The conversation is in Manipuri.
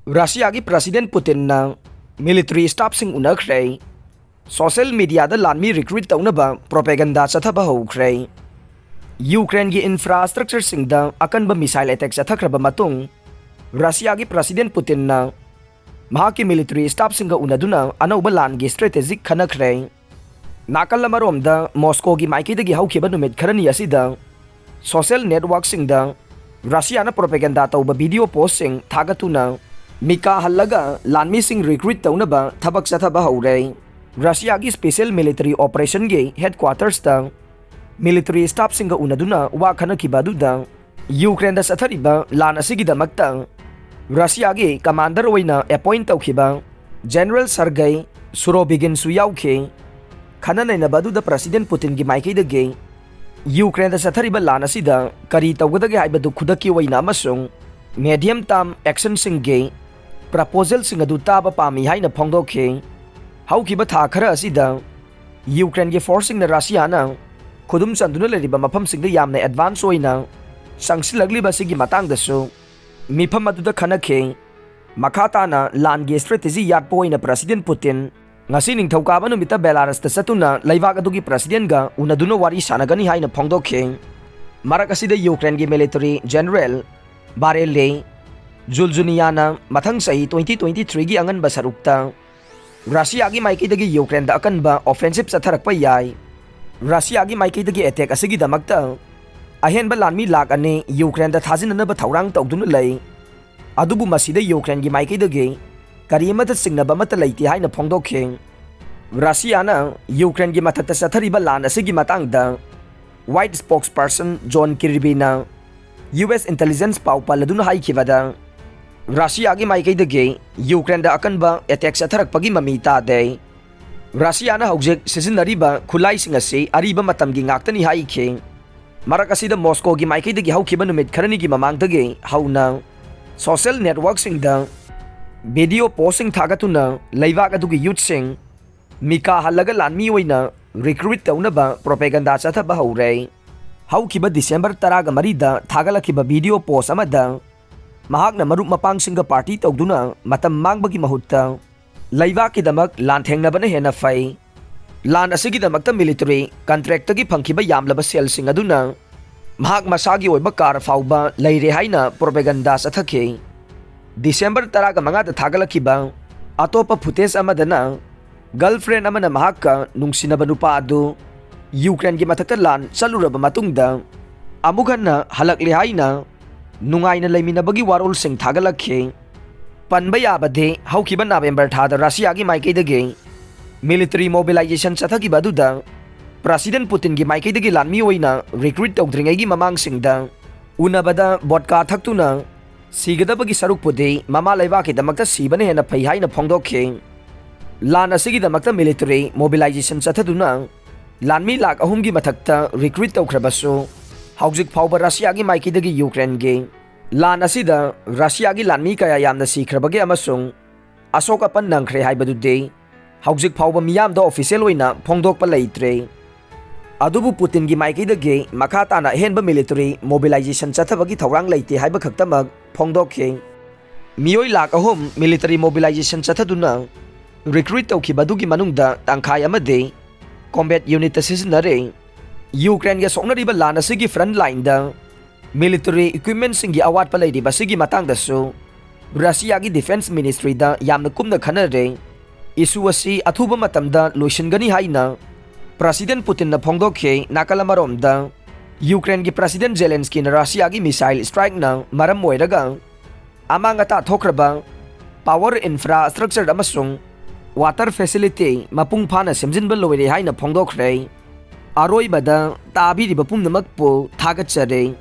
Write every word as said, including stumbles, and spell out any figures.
ꯔꯁꯤꯌꯥꯒꯤ ꯄ꯭ꯔꯁꯤꯗꯦꯟ ꯄꯨꯇꯤꯟꯅ ꯃꯤꯂꯤꯇꯔꯤ ꯁ꯭ꯇꯥꯐꯁꯤꯡ ꯎꯅꯈ꯭ꯔꯦ꯫ ꯁꯣꯁꯤꯌꯦꯜ ꯃꯤꯗꯤꯌꯥꯗ ꯂꯥꯟꯃꯤ ꯔꯤꯀ꯭ꯔꯨꯠ ꯇꯧꯅꯕ ꯄ꯭ꯔꯣꯄꯦꯒꯟꯗꯥ ꯆꯠꯊꯕ ꯍꯧꯈ꯭ꯔꯦ꯫ ꯌꯨꯀ꯭ꯔꯦꯟꯒꯤ ꯏꯟꯐ꯭ꯔꯥꯁ꯭ꯇ꯭ꯔꯛꯆꯔꯁꯤꯡꯗ ꯑꯀꯟꯕ ꯃꯤꯁꯥꯏꯜ ꯑꯦꯇꯦꯛ ꯆꯠꯊꯈ꯭ꯔꯕ ꯃꯇꯨꯡ, ꯔꯁꯤꯌꯥꯒꯤ ꯄ꯭ꯔꯁꯤꯗꯦꯟ ꯄꯨꯇꯤꯟꯅ ꯃꯍꯥꯛꯀꯤ ꯃꯤꯂꯤꯇꯔꯤ ꯁ꯭ꯇꯥꯐꯁꯤꯡꯒ ꯎꯅꯗꯨꯅ ꯑꯅꯧꯕ ꯂꯥꯟꯒꯤ ꯁ꯭ꯇ꯭ꯔꯦꯇꯦꯖꯤꯛ ꯈꯟꯅꯈ꯭ꯔꯦ꯫ ꯅꯥꯀꯜ ꯑꯃꯔꯣꯝꯗ, ꯃꯣꯁꯀꯣꯒꯤ ꯃꯥꯏꯀꯩꯗꯒꯤ ꯍꯧꯈꯤꯕ ꯅꯨꯃꯤꯠ ꯈꯔꯅꯤ ꯑꯁꯤꯗ ꯁꯣꯁꯤꯌꯦꯜ ꯅꯦꯠꯋꯥꯔꯛꯁꯤꯡꯗ ꯔꯁꯤꯌꯥꯅ ꯄ꯭ꯔꯣꯄꯦꯒꯟꯗꯥ ꯇꯧꯕ ꯚꯤꯗꯤꯑꯣ ꯄꯣꯁꯁꯤꯡ ꯊꯥꯒꯠꯇꯨꯅ ꯃꯤꯀꯥ ꯍꯜꯂꯒ ꯂꯥꯟꯃꯤꯁꯤꯡ ꯔꯤꯀ꯭ꯔꯨꯠ ꯇꯧꯅꯕ ꯊꯕꯛ ꯆꯠꯊꯕ ꯍꯧꯔꯦ꯫ ꯔꯁꯤꯌꯥꯒꯤ ꯁ꯭ꯄꯦꯁꯤꯌꯦꯜ ꯃꯤꯂꯤꯇꯔꯤ ꯑꯣꯄꯔꯦꯁꯟꯒꯤ ꯍꯦꯗꯀ꯭ꯋꯥꯇꯔꯁꯇ ꯃꯤꯂꯤꯇꯔꯤ ꯁ꯭ꯇꯥꯐꯁꯤꯡꯒ ꯎꯅꯗꯨꯅ ꯋꯥ ꯈꯟꯅꯈꯤꯕ ꯑꯗꯨꯗ, ꯌꯨꯀ꯭ꯔꯦꯟꯗ ꯆꯠꯊꯔꯤꯕ ꯂꯥꯟ ꯑꯁꯤꯒꯤꯗꯃꯛꯇ ꯔꯁꯤꯌꯥꯒꯤ ꯀꯃꯥꯟꯗꯔ ꯑꯣꯏꯅ ꯑꯦꯄꯣꯏꯟꯠ ꯇꯧꯈꯤꯕ ꯖꯦꯅꯔꯦꯜ ꯁꯔꯒꯩ ꯁꯨꯔꯣꯕꯤꯒꯤꯟꯁꯨ ꯌꯥꯎꯈꯤ꯫ ꯈꯟꯅ ꯅꯩꯅꯕ ꯑꯗꯨꯗ ꯄ꯭ꯔꯁꯤꯗꯦꯟ ꯄꯨꯇꯤꯟꯒꯤ ꯃꯥꯏꯀꯩꯗꯒꯤ ꯌꯨꯀ꯭ꯔꯦꯟꯗ ꯆꯠꯊꯔꯤꯕ ꯂꯥꯟ ꯑꯁꯤꯗ ꯀꯔꯤ ꯇꯧꯒꯗꯒꯦ ꯍꯥꯏꯕꯗꯨ ꯈꯨꯗꯛꯀꯤ ꯑꯣꯏꯅ ꯑꯃꯁꯨꯡ ꯃꯦꯗꯤꯌꯝ ꯇꯥꯔꯝ ꯑꯦꯛꯁꯟꯁꯤꯡꯒꯤ ꯄ꯭ꯔꯄꯣꯖꯦꯜꯁꯤꯡ ꯑꯗꯨ ꯇꯥꯕ ꯄꯥꯝꯃꯤ ꯍꯥꯏꯅ ꯐꯣꯡꯗꯣꯛꯈꯤ꯫ ꯍꯧꯈꯤꯕ ꯊꯥ ꯈꯔ ꯑꯁꯤꯗ ꯌꯨꯀ꯭ꯔꯦꯟꯒꯤ ꯐꯣꯔꯁꯁꯤꯡꯅ ꯔꯁꯤꯌꯥꯅ ꯈꯨꯗꯨꯝ ꯆꯟꯗꯨꯅ ꯂꯩꯔꯤꯕ ꯃꯐꯝꯁꯤꯡꯗ ꯌꯥꯝꯅ ꯑꯦꯗꯚꯥꯟꯁ ꯑꯣꯏꯅ ꯆꯪꯁꯤꯜꯂꯛꯂꯤꯕ ꯑꯁꯤꯒꯤ ꯃꯇꯥꯡꯗꯁꯨ ꯃꯤꯐꯝ ꯑꯗꯨꯗ ꯈꯟꯅꯈꯤ꯫ ꯃꯈꯥ ꯇꯥꯅ ꯂꯥꯟꯒꯤ ꯁ꯭ꯇ꯭ꯔꯦꯇꯦꯖꯤ ꯌꯥꯠꯄ ꯑꯣꯏꯅ ꯄ꯭ꯔꯁꯤꯗꯦꯟ ꯄꯨꯇꯤꯟ ꯉꯁꯤ ꯅꯤꯡꯊꯧꯀꯥꯕ ꯅꯨꯃꯤꯠꯇ ꯕꯦꯂꯥꯔꯁꯇ ꯆꯠꯇꯨꯅ ꯂꯩꯕꯥꯛ ꯑꯗꯨꯒꯤ ꯄ꯭ꯔꯁꯤꯗꯦꯟꯒ ꯎꯅꯗꯨꯅ ꯋꯥꯔꯤ ꯁꯥꯟꯅꯒꯅꯤ ꯍꯥꯏꯅ ꯐꯣꯡꯗꯣꯛꯈꯤ꯫ ꯃꯔꯛ ꯑꯁꯤꯗ ꯌꯨꯀ꯭ꯔꯦꯟꯒꯤ ꯃꯤꯂꯤꯇꯔꯤ ꯖꯦꯅꯔꯦꯜ ꯕꯥꯔꯦꯂꯤ ꯖꯨꯜꯖꯨꯅꯤꯌꯥꯅ ꯃꯊꯪ ꯆꯍꯤ twenty twenty-threeꯒꯤ ꯑꯉꯟꯕ ꯁꯔꯨꯛꯇ ꯔꯁꯤꯌꯥꯒꯤ ꯃꯥꯏꯀꯩꯗꯒꯤ ꯌꯨꯀ꯭ꯔꯦꯟꯗ ꯑꯀꯟꯕ ꯑꯣꯐꯦꯟꯁꯤꯞ ꯆꯠꯊꯔꯛꯄ ꯌꯥꯏ꯫ ꯔꯁꯤꯌꯥꯒꯤ ꯃꯥꯏꯀꯩꯗꯒꯤ ꯑꯦꯇꯦꯛ ꯑꯁꯤꯒꯤꯗꯃꯛꯇ ꯑꯍꯦꯟꯕ ꯂꯥꯟꯃꯤ ꯂꯥꯈ ꯑꯅꯤ ꯌꯨꯀ꯭ꯔꯦꯟꯗ ꯊꯥꯖꯤꯟꯅꯅꯕ ꯊꯧꯔꯥꯡ ꯇꯧꯗꯨꯅ ꯂꯩ꯫ ꯑꯗꯨꯕꯨ ꯃꯁꯤꯗ ꯌꯨꯀ꯭ꯔꯦꯟꯒꯤ ꯃꯥꯏꯀꯩꯗꯒꯤ ꯀꯔꯤ ꯑꯃꯠꯇ ꯆꯤꯡꯅꯕ ꯑꯃꯠꯇ ꯂꯩꯇꯦ ꯍꯥꯏꯅ ꯐꯣꯡꯗꯣꯛꯈꯤ꯫ ꯔꯁꯤꯌꯥꯅ ꯌꯨꯀ꯭ꯔꯦꯟꯒꯤ ꯃꯊꯛꯇ ꯆꯠꯊꯔꯤꯕ ꯂꯥꯟ ꯑꯁꯤꯒꯤ ꯃꯇꯥꯡꯗ ꯋꯥꯏꯠ ꯁ꯭ꯄꯣꯛꯁꯄꯔꯁꯟ ꯖꯣꯟ ꯀꯤꯔꯕꯤꯅ ꯌꯨ ꯑꯦꯁ ꯏꯟꯇꯦꯂꯤꯖꯦꯟꯁ ꯄꯥꯎ ꯄꯜꯂꯗꯨꯅ ꯍꯥꯏꯈꯤꯕꯗ, ꯔꯁꯤꯌꯥꯒꯤ ꯃꯥꯏꯀꯩꯗꯒꯤ ꯌꯨꯀ꯭ꯔꯦꯟꯗ ꯑꯀꯟꯕ ꯑꯦꯇꯦꯛ ꯆꯠꯊꯔꯛꯄꯒꯤ ꯃꯃꯤ ꯇꯥꯗꯦ꯫ ꯔꯁꯤꯌꯥꯅ ꯍꯧꯖꯤꯛ ꯁꯤꯖꯤꯟꯅꯔꯤꯕ ꯈꯨꯠꯂꯥꯏꯁꯤꯡ ꯑꯁꯤ ꯑꯔꯤꯕ ꯃꯇꯝꯒꯤ ꯉꯥꯛꯇꯅꯤ ꯍꯥꯏꯈꯤ꯫ ꯃꯔꯛ ꯑꯁꯤꯗ ꯃꯣꯁꯀꯣꯒꯤ ꯃꯥꯏꯀꯩꯗꯒꯤ ꯍꯧꯈꯤꯕ ꯅꯨꯃꯤꯠ ꯈꯔꯅꯤꯒꯤ ꯃꯃꯥꯡꯗꯒꯤ ꯍꯧꯅ ꯁꯣꯁꯤꯌꯦꯜ ꯅꯦꯠꯋꯥꯔꯛꯁꯤꯡꯗ ꯚꯤꯗꯤꯑꯣ ꯄꯣꯁꯁꯤꯡ ꯊꯥꯒꯠꯇꯨꯅ ꯂꯩꯕꯥꯛ ꯑꯗꯨꯒꯤ ꯌꯨꯠꯁꯤꯡ ꯃꯤꯀꯥ ꯍꯜꯂꯒ ꯂꯥꯟꯃꯤ ꯑꯣꯏꯅ ꯔꯤꯀ꯭ꯔꯨꯠ ꯇꯧꯅꯕ ꯄ꯭ꯔꯣꯄꯦꯒꯟꯗꯥ ꯆꯠꯊꯕ ꯍꯧꯔꯦ꯫ ꯍꯧꯈꯤꯕ ꯗꯤꯁꯦꯝꯕꯔ ꯇꯔꯥꯒ ꯃꯔꯤꯗ ꯊꯥꯒꯠꯂꯛꯈꯤꯕ ꯚꯤꯗꯤꯑꯣ ꯄꯣꯁ ꯑꯃꯗ ꯃꯍꯥꯛꯅ ꯃꯔꯨꯞ ꯃꯄꯥꯡꯁꯤꯡꯒ ꯄꯥꯔꯇꯤ ꯇꯧꯗꯨꯅ ꯃꯇꯝ ꯃꯥꯡꯕꯒꯤ ꯃꯍꯨꯠꯇ ꯂꯩꯕꯥꯛꯀꯤꯗꯃꯛ ꯂꯥꯟ ꯊꯦꯡꯅꯕꯅ ꯍꯦꯟꯅ ꯐꯩ꯫ ꯂꯥꯟ ꯑꯁꯤꯒꯤꯗꯃꯛꯇ ꯃꯤꯂꯤꯇꯔꯤ ꯀꯟꯇ꯭ꯔꯦꯛꯇꯒꯤ ꯐꯪꯈꯤꯕ ꯌꯥꯝꯂꯕ ꯁꯦꯜꯁꯤꯡ ꯑꯗꯨꯅ ꯃꯍꯥꯛ ꯃꯁꯥꯒꯤ ꯑꯣꯏꯕ ꯀꯥꯔ ꯐꯥꯎꯕ ꯂꯩꯔꯦ ꯍꯥꯏꯅ ꯄ꯭ꯔꯣꯄꯦꯒꯟꯗꯥ ꯆꯠꯊꯈꯤ꯫ ꯗꯤꯁꯦꯝꯕꯔ ꯇꯔꯥꯒ ꯃꯉꯥꯗ ꯊꯥꯒꯠꯂꯛꯈꯤꯕ ꯑꯇꯣꯞꯄ ꯐꯨꯇꯦꯖ ꯑꯃꯗꯅ, ꯒꯔꯜꯐ꯭ꯔꯦꯟ ꯑꯃꯅ ꯃꯍꯥꯛꯀ ꯅꯨꯡꯁꯤꯅꯕ ꯅꯨꯄꯥ ꯑꯗꯨ ꯌꯨꯀ꯭ꯔꯦꯟꯒꯤ ꯃꯊꯛꯇ ꯂꯥꯟ ꯆꯠꯂꯨꯔꯕ ꯃꯇꯨꯡꯗ ꯑꯃꯨꯛ ꯍꯟꯅ ꯍꯜꯂꯛꯂꯦ ꯍꯥꯏꯅ ꯅꯨꯡꯉꯥꯏꯅ ꯂꯩꯃꯤꯟꯅꯕꯒꯤ ꯋꯥꯔꯣꯜꯁꯤꯡ ꯊꯥꯒꯠꯂꯛꯈꯤ꯫ ꯄꯟꯕ ꯌꯥꯕꯗꯤ, ꯍꯧꯈꯤꯕ ꯅꯕꯦꯝꯕꯔ ꯊꯥꯗ ꯔꯁꯤꯌꯥꯒꯤ ꯃꯥꯏꯀꯩꯗꯒꯤ ꯃꯤꯂꯤꯇꯔꯤ ꯃꯣꯕꯤꯂꯥꯏꯖꯦꯁꯟ ꯆꯠꯊꯈꯤꯕ ꯑꯗꯨꯗ ꯄ꯭ꯔꯁꯤꯗꯦꯟ ꯄꯨꯇꯤꯟꯒꯤ ꯃꯥꯏꯀꯩꯗꯒꯤ ꯂꯥꯟꯃꯤ ꯑꯣꯏꯅ ꯔꯤꯀ꯭ꯔꯨꯏꯠ ꯇꯧꯗ꯭ꯔꯤꯉꯩꯒꯤ ꯃꯃꯥꯡꯁꯤꯡꯗ ꯎꯅꯕꯗ ꯕꯣꯗꯀꯥ ꯊꯛꯇꯨꯅ ꯁꯤꯒꯗꯕꯒꯤ ꯁꯔꯨꯛꯄꯨꯗꯤ ꯃꯃꯥ ꯂꯩꯕꯥꯛꯀꯤꯗꯃꯛꯇ ꯁꯤꯕꯅ ꯍꯦꯟꯅ ꯐꯩ ꯍꯥꯏꯅ ꯐꯣꯡꯗꯣꯛꯈꯤ꯫ ꯂꯥꯟ ꯑꯁꯤꯒꯤꯗꯃꯛꯇ ꯃꯤꯂꯤꯇꯔꯤ ꯃꯣꯕꯤꯂꯥꯏꯖꯦꯁꯟ ꯆꯠꯊꯗꯨꯅ ꯂꯥꯟꯃꯤ ꯂꯥꯈ ꯑꯍꯨꯝꯒꯤ ꯃꯊꯛꯇ ꯔꯤꯀ꯭ꯔꯨꯏꯠ ꯇꯧꯈ꯭ꯔꯕꯁꯨ, ꯍꯧꯖꯤꯛ ꯐꯥꯎꯕ ꯔꯁꯤꯌꯥꯒꯤ ꯃꯥꯏꯀꯩꯗꯒꯤ ꯌꯨꯀ꯭ꯔꯦꯟꯒꯤ ꯂꯥꯟ ꯑꯁꯤꯗ ꯔꯁꯤꯌꯥꯒꯤ ꯂꯥꯟꯃꯤ ꯀꯌꯥ ꯌꯥꯝꯅ ꯁꯤꯈ꯭ꯔꯕꯒꯦ ꯑꯃꯁꯨꯡ ꯑꯁꯣꯛ ꯑꯄꯟ ꯅꯪꯈ꯭ꯔꯦ ꯍꯥꯏꯕꯗꯨꯗꯤ ꯍꯧꯖꯤꯛ ꯐꯥꯎꯕ ꯃꯤꯌꯥꯝꯗ ꯑꯣꯐꯤꯁꯤꯌꯦꯜ ꯑꯣꯏꯅ ꯐꯣꯡꯗꯣꯛꯄ ꯂꯩꯇ꯭ꯔꯦ꯫ ꯑꯗꯨꯕꯨ ꯄꯨꯇꯤꯟꯒꯤ ꯃꯥꯏꯀꯩꯗꯒꯤ ꯃꯈꯥ ꯇꯥꯅ ꯑꯍꯦꯟꯕ ꯃꯤꯂꯤꯇꯔꯤ ꯃꯣꯕꯤꯂꯥꯏꯖꯦꯁꯟ ꯆꯠꯊꯕꯒꯤ ꯊꯧꯔꯥꯡ ꯂꯩꯇꯦ ꯍꯥꯏꯕ ꯈꯛꯇꯃꯛ ꯐꯣꯡꯗꯣꯛꯈꯤ꯫ ꯃꯤꯑꯣꯏ ꯂꯥꯈ ꯑꯍꯨꯝ ꯃꯤꯂꯤꯇꯔꯤ ꯃꯣꯕꯤꯂꯥꯏꯖꯦꯁꯟ ꯆꯠꯊꯗꯨꯅ ꯔꯤꯀ꯭ꯔꯨꯏꯠ ꯇꯧꯈꯤꯕ ꯑꯗꯨꯒꯤ ꯃꯅꯨꯡꯗ ꯇꯪꯈꯥꯏ ꯑꯃꯗꯤ ꯀꯣꯝꯕꯦꯠ ꯌꯨꯅꯤꯠꯇ ꯁꯤꯖꯤꯟꯅꯔꯦ꯫ ꯌꯨꯀ꯭ꯔꯦꯟꯒ ꯁꯣꯛꯅꯔꯤꯕ ꯂꯥꯟ ꯑꯁꯤꯒꯤ ꯐ꯭ꯔꯟꯠ ꯂꯥꯏꯟꯗ ꯃꯤꯂꯤꯇꯔꯤ ꯏꯀ꯭ꯋꯤꯞꯃꯦꯟꯁꯤꯡꯒꯤ ꯑꯋꯥꯠꯄ ꯂꯩꯔꯤꯕꯁꯤꯒꯤ ꯃꯇꯥꯡꯗꯁꯨ ꯔꯁꯤꯌꯥꯒꯤ ꯗꯤꯐꯦꯟꯁ ꯃꯤꯅꯤꯁꯇ꯭ꯔꯤꯗ ꯌꯥꯝꯅ ꯀꯨꯞꯅ ꯈꯟꯅꯔꯦ꯫ ꯏꯁꯨ ꯑꯁꯤ ꯑꯊꯨꯕ ꯃꯇꯝꯗ ꯂꯣꯏꯁꯤꯟꯒꯅꯤ ꯍꯥꯏꯅ ꯄ꯭ꯔꯁꯤꯗꯦꯟ ꯄꯨꯇꯤꯟꯅ ꯐꯣꯡꯗꯣꯛꯈꯤ꯫ ꯅꯥꯀꯜ ꯑꯃꯔꯣꯝꯗ, ꯌꯨꯀ꯭ꯔꯦꯟꯒꯤ ꯄ꯭ꯔꯁꯤꯗꯦꯟ ꯖꯦꯂꯦꯟꯁꯀꯤꯅ ꯔꯁꯤꯌꯥꯒꯤ ꯃꯤꯁꯥꯏꯜ ꯁ꯭ꯇ꯭ꯔꯥꯏꯛꯅ ꯃꯔꯝ ꯑꯣꯏꯔꯒ ꯑꯃꯥꯡ ꯑꯇꯥ ꯊꯣꯛꯈ꯭ꯔꯕ ꯄꯥꯋꯔ ꯏꯟꯐ꯭ꯔꯥꯁ꯭ꯇ꯭ꯔꯛꯆꯔ ꯑꯃꯁꯨꯡ ꯋꯥꯇꯔ ꯐꯦꯁꯤꯂꯤꯇꯤ ꯃꯄꯨꯡ ꯐꯥꯅ ꯁꯦꯝꯖꯤꯟꯕ ꯂꯣꯏꯔꯦ ꯍꯥꯏꯅ ꯐꯣꯡꯗꯣꯛꯈ꯭ꯔꯦ꯫ ꯑꯔꯣꯏꯕꯗ, ꯇꯥꯕꯤꯔꯤꯕ ꯄꯨꯝꯅꯃꯛꯄꯨ ꯊꯥꯒꯠꯆꯔꯤ꯫